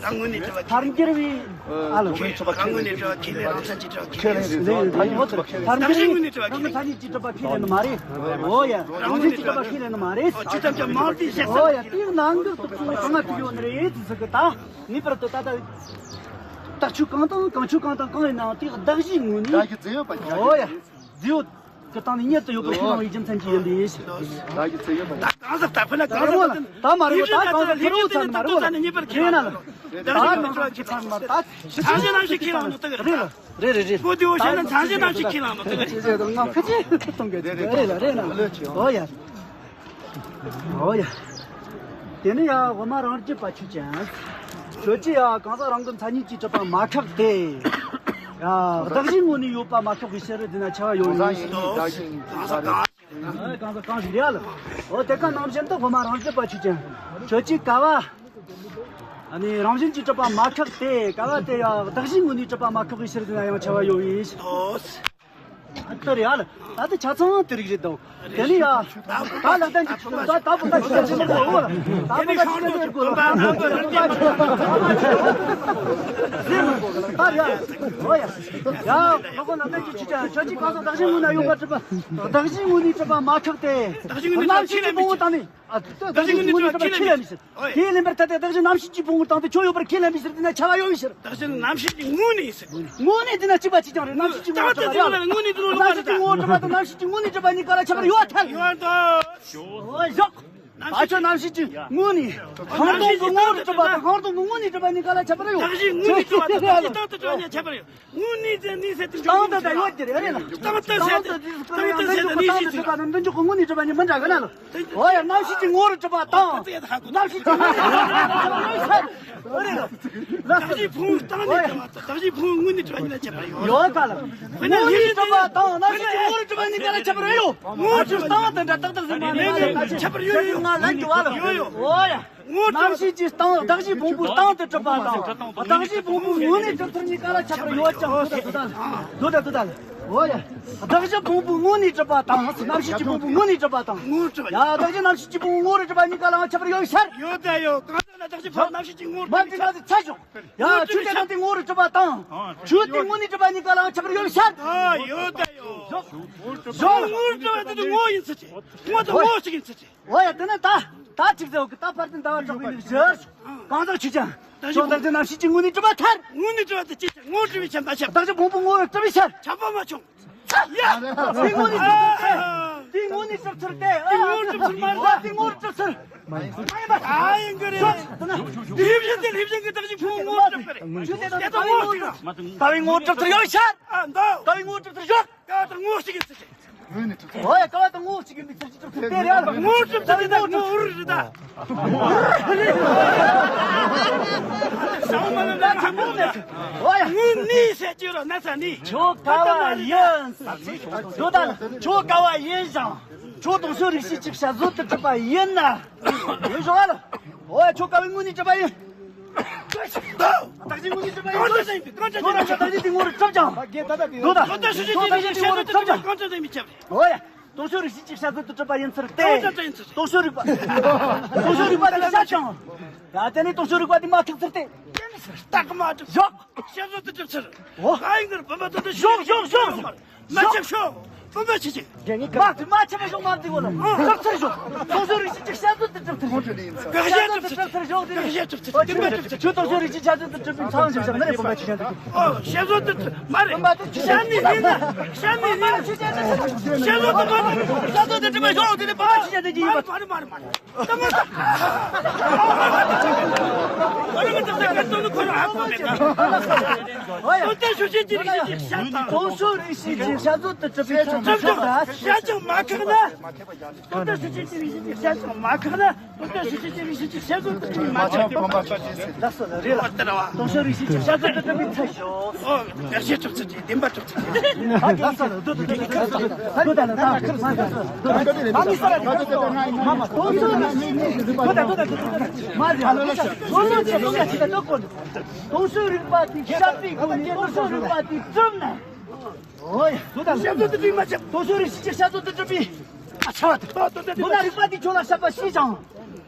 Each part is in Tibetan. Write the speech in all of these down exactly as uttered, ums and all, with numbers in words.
རང་ངོས་ནས་དྲི་བ་ཁས་ལེན། ཐལ་འགྱུར་བའི་ཨ་ལ། ཁས་ལེན། རང་ངོས་ནས་དྲི་བ་ཁས་ལེན། རང་བཙན་གྱི་དྲི་བ་ཁས་ལེན། ཁས་ལེན་རེད། ཐལ་འགྱུར་བའི་རང་ངོས་ནས་དྲི་བ་ཁས་ལེན། རང་ངོས་ནས་དྲི་བ་ཁས་ལེན་ནི་མ་རེད། འོ་ཡ། རང་ངོས་ནས་དྲི་བ་ཁས་ལེན་ནི་མ་རེད། ཨོ་ཆོས་ཐམས་ཅད་མང་དུ་བཤད། འོ་ཡ། དེའི་ནང་གི་དུག་ཚོ་གང་ང་ཐུག་ཡོད་ནི་རེད་ཟེར་གི། ད་ངེས་པར་དུ་ད་ལྟ་དག་ཆོས་གང་དང་གང་ཆོས་གང་དང་གང་ཡིན་ནའང་དེ་གདགས་གཞིའི་ངོས་ནས། དག་གཞི་རྫས་ཡོད་པ། འོ་ཡ། རྫས་ཡོད་ཀྱི་སྟེང་ནས་གཉེར་དུ་ཡོད་པའི་ཤུགས་བླངས་པའི་རྒྱུ་མཚན་གྱིས་ཡིན་པས། ད་ཡི་ཚེ་ཡོད་པ། ད་གང་ཟག་ད་ཕུ་ན་གང་ཟག་ད་ད་མ་རེད་པ། ད་གང་ཟག་ཕུ་རོ་ཚ་ནི་མ་རེད་པ། ལྷན་ཅིག་ཏུ་ཚ་ནི་གཉེར་པར་ཁས་བླངས་ནོ། ད་གང་ཟག་ཚ་ནི་མ་རེད། ད་ཚང་གཞི་རྣམ་ཤེས་ཁས་བླངས་ནོ་ད་ག་རེད། རེད་རེད་རེད། པོ་ཏི་འོ་ཤ་ན་ཚང་གཞི་རྣམ་ཤེས་ཁས་བླངས་ནོ་ད་ག་རེད། ང་ཁ་ཅིག་གཏོང་གི་རེད། རེད་ལ་རེད་ལ། འོ་ཡ། འོ་ཡ། དེ་ནི་ཡ་དབུ་མ་རང་རྒྱུད་པ་ཆོས་ཅན། ཁྱོད་ཀྱིས་ཡ་གང་ཟག་རང་གི་མཚན་ཉིད་ཀྱིས་གྲུབ་པ་མ་ཁེགས་ཏེ། ཡ་གདགས་གཞིའི་ངོས་ནས་ཡོད་པ་མ་ཁེགས་པའི་ཕྱིར་དེ་ན་ཆ་བ་ཡོད་ཡིན། གང་ཟག་གང་ཞིག་རེད་ལ། འོ་དེ་ག་ནང་བཞིན་དུ་དབུ་མ་རང་རྒྱུད་པ་ཆོས་ཅན། ཁྱོད་ཀྱིས་ཀ་བ། ཨ་ནི་རང་བཞིན་གྱིས་གྲུབ་པ་མ་ཁེགས་ཏེ། ཀ་བ་དེ་ཡ་གདགས་གཞིའི་ངོས་ནས་གྲུབ་པ་མ་ཁེགས་པའི་ཕྱིར་དེ་ན་ཡང་ཆ་བ་ཡོད་ཡིན། ཨ་ལྟ་རེད་ཨ་ལ། ད་ལྟ་ཆ་ཚང་དེ་རིགས་རེད་དོ། དེ་ནི་ཡ། ད་ལག་ལྡན་གྱི་ཆུ་ཚོད་ད་ད་བུ་ད་ཆུ་ཚོད་ཆེན་པོ་གོ། ད་བུ་ད་ཆུ་ཚོད་ཆེན་པོ་གོ། ད་ལག་ལྡན་གྱི་ཆུ་ཚོད་ཆེན་པོ་གོ། ད་ཡ། འོ་ཡ། ཡ། ལག་ལྡན་གྱི་ཆུ་ཚོད་ཆོས་ཅན། གང་ཟག་གདགས་གཞིའི་ངོས་ན་ཡོད་པར་གྲུབ་པ། གདགས་གཞིའི་ངོས་ནས་གྲུབ་པ་མ་ཁེགས་ཏེ། གདགས་གཞིའི་ངོས་ནས་གྲུབ་པ་ཁས་ལེན་མི་བྱེད། རྣམ་ཤེས་ཀྱི་ཕུང་པོ་དང་ནི། ཨ་གདགས་གཞིའི་ངོས་ནས་གྲུབ་པ་ཁས་ལེན་མི་བྱེད། ཁས་ལེན་པར་ཐལ་ཏེ་གདགས་གཞི་རྣམ་ཤེས་ཀྱི་ཕུང་པོ་དང་དེ་ཁྱོད་ཡོད་པར་ཁས་ལེན་པའི་ཕྱིར་དེ་ན་ཆ་བ་ཡོད་པའི་ཕྱིར། གདགས་གཞི་རྣམ་ཤེས་ཀྱི་ངོས་ནས་ཟེར། ངོས་ནས་དེ་ན་གཅིག་པ་གཅིག་རྐྱང་རེད། རྣམ་ཤེས་ཀྱི་ངོ་བོར་གྲུབ་པ་དང་། ངོས་ནས་དེ་རྣམ་ཤེས་ཀྱི་ངོས་ནས་གྲུབ་པ་གཉིས་ཀ་ལ་ཁྱད་པར་ཡོད་ཐལ། ཡོད་དོ། ཞོག་ཨ་ཆོ་རྣམ་ཤེས་ཀྱི་ངོས་ནས། ཁང་སྟོང་གི་ངོ་བོར་གྲུབ་པ་དང་ཁང་སྟོང་གི་ངོས་ནས་གྲུབ་པ་གཉིས་ཀ་ལ་ཁྱད་པར་ཡོད། གདགས་གཞི་ངོས་ནས་གྲུབ་པ་དང་གདགས་གཞི་སྟེང་དུ་གྲུབ་པ་གཉིས་ཁྱད་པར་ཡོད། ངོས་ནས་ཟེར་ནས་ཟེར་དུས་སྟེང་དུ་ད་ཡོད་ཀྱི་རེད། རེད་ལ། སྟེང་དུ་ཟེར་དུས་སྟེང་དུ་ཟེར་དུས་ནི་ཞིག་སྟེང་དུ་ཟེར་དུས་ངོས་ནས་གྲུབ་པ་གཉིས་མི་འདྲ་གི་ན་ལ། འོ་ཡ། རྣམ་ཤེས་ཀྱི་ངོ་བོར་གྲུབ་པ་དང་། རྣམ་ཤེས་ཀྱི་ངོས་ནས་གྲུབ་པ་གཉིས་མི་འདྲ་གི་ན་ལ། འོ་རེད་ལ། གདགས་གཞིའི་ཕུང་སྟེང་ནས་གྲུབ་པ་དང་གདགས་གཞིའི་ཕུང་ངོས་ནས་གྲུབ་པ་གཉིས་ལ་ཁྱད་པར་ཡོད། ཡོད་ག་ལ། ངོས་ནས་གྲུབ་པ་དང་རྣམ་ཤེས་ཀྱི་ངོ་བོར་གྲུབ་པ་གཉིས་ཀ་ལ་ཁྱད་པར་ཡོད། ངོ་བོ་སྟེང་དུ་འདྲ་ཏག་ཏག་ཟིན་པ་ནི་ཁྱད་པར་ཡོད། ཡོད་ཡོད། ང་ལན་དུ་བ་ལ། ཡོད་ཡོད། འོ་ཡ། ངོ་བོ་རྣམ་ཤེས་ཀྱི་སྟེང་གདགས་གཞིའི་ཕུང་པོའི་སྟེང་དུ་གྲུབ་པ་དང་། གདགས་གཞིའི་ཕུང་པོའི་ངོས་ནས་གྲུབ་ཚུལ་གཉིས་ཀ་ལ་ཁྱད་པར་ཡོད་ཀྱང་། དོ་ད་དོ་ད་དོ་ད་ལ། འོ་ཡ། དོ་ད་དོ་ད་ལ། འོ་ཡ། གདགས་གཞི་ཕུང་པོའི་ངོས་ནས་གྲུབ་པ་དང་། རྣམ་ཤེས་ཀྱི་ཕུང་པོའི་ངོས་ནས་གྲུབ་པ་དང་། ངོ་བོ་གྲུབ་པ། ཡ། གདགས་གཞི་རྣམ་ཤེས་ཀྱི་ཕུང་པོའི་ངོ་བོར་གྲུབ་པ་གཉིས་ཀ་ལའང་ཁྱད་པར་ཡོད་ཤར། ཡོད་ད་ཡོད། གང་ཟག་ལ་གདགས་གཞི་ཕུང་པོ་རྣམ་ཤེས་ཀྱི་ངོ་བོར་མ་གྲུབ་ན་ཚ་ཞོག་ཡ། ཆོས་ཅན་དེ་ངོ་བོར་གྲུབ་པ་དང་། ཆོས་དེ་ངོས་ནས་གྲུབ་པ་གཉིས་ཀ་ལའང་ཁྱད་པར་ཡོད་ཤར། ཨ་ཡོད་ད་ཡོད། ཞོག་ཞོག་ངོ་བོར་གྲུབ་པ་དེ་ངོ་ཡིན་ཚུལ་གྱི། ངོ་དང་ངོ་ཞིག་ཡིན་ཚུལ་གྱི། འོ་ཡ། དེ་ནས་ད་ད་ཅིག་ཟེར་གི། ད་བར་དུ་འདའ་བ་གྲགས་པའི་ནི་བཞི། གང་ཟག་ཆོས་ཅན། ཁྱོད་གདགས་གཞི་རྣམ་ཤེས་ཀྱི་ངོས་ནས་གྲུབ་པ་ཐལ། ངོས་ནས་གྲུབ་པ་དེ་ཅི་ཆ་ངོ་བོར་གྲུབ་པའི་ཕྱིར་མ་ཁྱབ། གདགས་གཞི་ཕུང་པོའི་ངོ་བོར་གྲུབ་པའི་ཕྱིར། ཁྱབ་པ་མ་བྱུང་། ཡ། དེ་ངོས་ནས་གྲུབ་ཚུལ་དེ། དེ་ངོས་ནས་གྲུབ་ཚུལ་དེ། དེ་ངོ་བོར་གྲུབ་ཚུལ་མ་རེད། དེ་ངོ་བོར་གྲུབ་ཚུལ། ཨ་ཡིན་གི་རེད། ལྷན་ཅིག་ཏུ་ལྷན་ཅིག་གི་གདགས་གཞི་ཕུང་པོའི་ངོ་བོར་གྲུབ་པ་རེད། ཆོས་དེ་དང་ད་བའི་ངོ་བོར་གྲུབ་ཚུལ་ཡོད་ཤར། ཨ་འདུག་ད་བའི་ངོ་བོར་གྲུབ་ཚུལ་ཡོད། ཀ་བ་དང་ངོ་བོ་གཅིག་ཡིན་ཚུལ་གྱི། ངོས་ནས་གྲུབ་ཚུལ། འོ་ཡ། ཀ་བ་དང་ངོ་བོ་གཅིག་ཡིན་པའི་ཚུལ་གྱི་གྲུབ་ཚུལ་དེ་རེད་ལ། ངོ་བོ་གྲུབ་ཚུལ་དེ་ད་ངོ་བོ་རེད་ད། ཞའོ་མ་ལ་ན་ཆེན་པོ་མེད། འོ་ཡ། ངོས་ནས་ཟེར་གྱི་རོ་ན་ས་ནི། ཁྱོད་ཀ་བ་ཡིན། དོ་ད་ཁྱོད་ཀ་བ་ཡིན་ཞིང་། ཁྱོད་དུང་ཕྱུར་རིགས་ཤེས་ཀྱི་བྱ་བཟོ་དུ་གྲུབ་པ་ཡིན་ན། ཡིན་ཞོག་ཨ་ལ། འོ་ཡ། ཁྱོད་ཀ་བའི་ངོས་ནས་གྲུབ་པ་ཡིན། གདགས་གཞི་ངོས་ནས་གྲུབ་པ་ཡིན། གང་འདྲ་ཡིན་པའི་གང་འདྲ་ཡིན་པའི། ཁྱོད་རང་གི་གདགས་གཞི་དེ་ངོ་བོར་གྲུབ་ཀྱང་། དོ་ད་དོ་ད་ཁྱོད་གདགས་གཞི་དེ་ངོ་བོར་གྲུབ་ཀྱང་། འོ་ཡ། དུང་ཕྱུར་རིགས་ཤེས་ཀྱི་བྱ་བཟོ་དུ་གྲུབ་པ་ཡིན་ཚུལ་ཏེ། དུང་ཕྱུར་རིག་པ། དུང་ཕྱུར་རིག་པ་དེ་ཤར་ཀྱང་། ཡ། དེ་ནས་དུང་ཕྱུར་རིག་པ་དེ་མ་ཐུག་ཚུལ་ཏེ། རྟགས་མ་གྲུབ། ཞོག་བྱ་བཟོ་དུ་གྲུབ་ཚུལ། འོ། ཨ་ཡིན་གར་བུམ་པ་དོན་དུ་ཞོག་ཞོག་ཞོག་མ་ཆགས་ཤོག་བུམ་པ་ཆེ་ཆེ། མ་མ་ཆགས་པ་ཞོག་མ་བཏུལ་གོ་ལ། གྲུབ་ཚུལ་ཞོག་དུང་ཕྱུར་རིགས་ཤེས་ཀྱི་བྱ་བཟོ་དུ་གྲུབ་ཚུལ། ག་བྱ་གྲུབ་ཚུལ། གྲུབ་ཚུལ་ཞོག་དེ་ནས། ག་བྱ་གྲུབ་ཚུལ། ཁྱོད་དུང་ཕྱུར་རིགས་ཤེས་ཀྱི་བྱ་བཟོ་དུ་གྲུབ་ཚུལ། ཁྱོད་དུང་ཕྱུར་རིགས་ཤེས་བྱ་བཟོ་དུ་གྲུབ་པའི་མཚང་ཞིག་བཞག་ན་རེ་བུམ་པ་ཆེ་ཆེ་འདུག་ཨོ། བྱ་བཟོ་དུ་མ་རེད། བྱ་ནི་ཡིན་ན། བྱ་ནི་ཡིན་ན། བྱ་བཟོ་དུ་མ་རེད། བྱ་བཟོ་དུ་གྲུབ་པ་ཞོག་དེ་ནི་བུམ་པ་ཆེ་ཆེ་དེ་ཅི་ཡིན་པ། མ་རེད་མ་རེད་མ་རེད། ད་མ་ད། ཁོ་རང་གི་ད་ད་ཀར་ཏོ་ནི་ཁོ་རང་ཧ་གོ་མེད་ད། ཨོ་ཡ། དུང་ཕྱུར་རིགས་ཤེས་ཀྱི་བྱ་དང་། དུང་ཕྱུར་རིགས་ཤེས་ཀྱི་བྱ་བཟོ་དུ་གྲུབ་པའི་ཚུལ་ཁྲིམས་ཀྱང་བྱ་ཅང་མ་ཁེགས་ན། དུང་ཕྱུར་རིགས་ཤེས་ཀྱི་བྱ་ཅང་མ་ཁེགས་ན། དུང་ཕྱུར་རིགས་ཤེས་ཀྱི་བྱ་བཟོ་དུ་གྲུབ་པའི་མ་ཁེགས། ལགས་སོ། རེད་ལ། དུང་ཕྱུར་རིགས་ཤེས་ཀྱི་བྱ་བཟོ་དུ་གྲུབ་པའི་ཚུལ་ཞོག་ཨོ། དགག་བྱའི་གྲུབ་ཚུལ་གྱི་བདེན་པ་གྲུབ་ཚུལ་གྱི། ལགས་སོ། དུ་དུ་དུ་དུ་དུ་དུ་ད་ལ་ད་ཁིར་ས་དུ་དུ་ད་མི་ས་ལ་དུ་དུ་དུ་མ་མ་དུང་ཕྱུར་རིགས་ཤེས་ཀྱི་དུ་དུ་དུ་དུ་མ་ཟེར་ལ། དུང་ཕྱུར་དུང་ཕྱུར་ཅི་ཅི་ཅི་ཅི་ད་དུ་གོ། དུང་ཕྱུར་རིག་པ་དེ་ཤར་པའི་སྒོ་ནས་དུང་ཕྱུར་རིག་པ་དེ་གྲུབ་ན། ཨོ་ཡ། དུ་ད་ཤར་ཚུལ་དུ་གྲུབ་མ་ཆགས། དུང་ཕྱུར་རིགས་ཤེས་ཀྱི་བྱ་ཚུལ་དུ་གྲུབ་པའི། ཨ་ཆ་བ་དུ། དུ་ད་རིག་པ་དེ་ཁྱོད་ལ་ཤར་པ་ཤེས་ཀྱང་།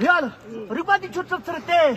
རེད་ལ། རིག་པ་དེ་ཁྱོད་གྲུབ་ཚུལ་ཏེ།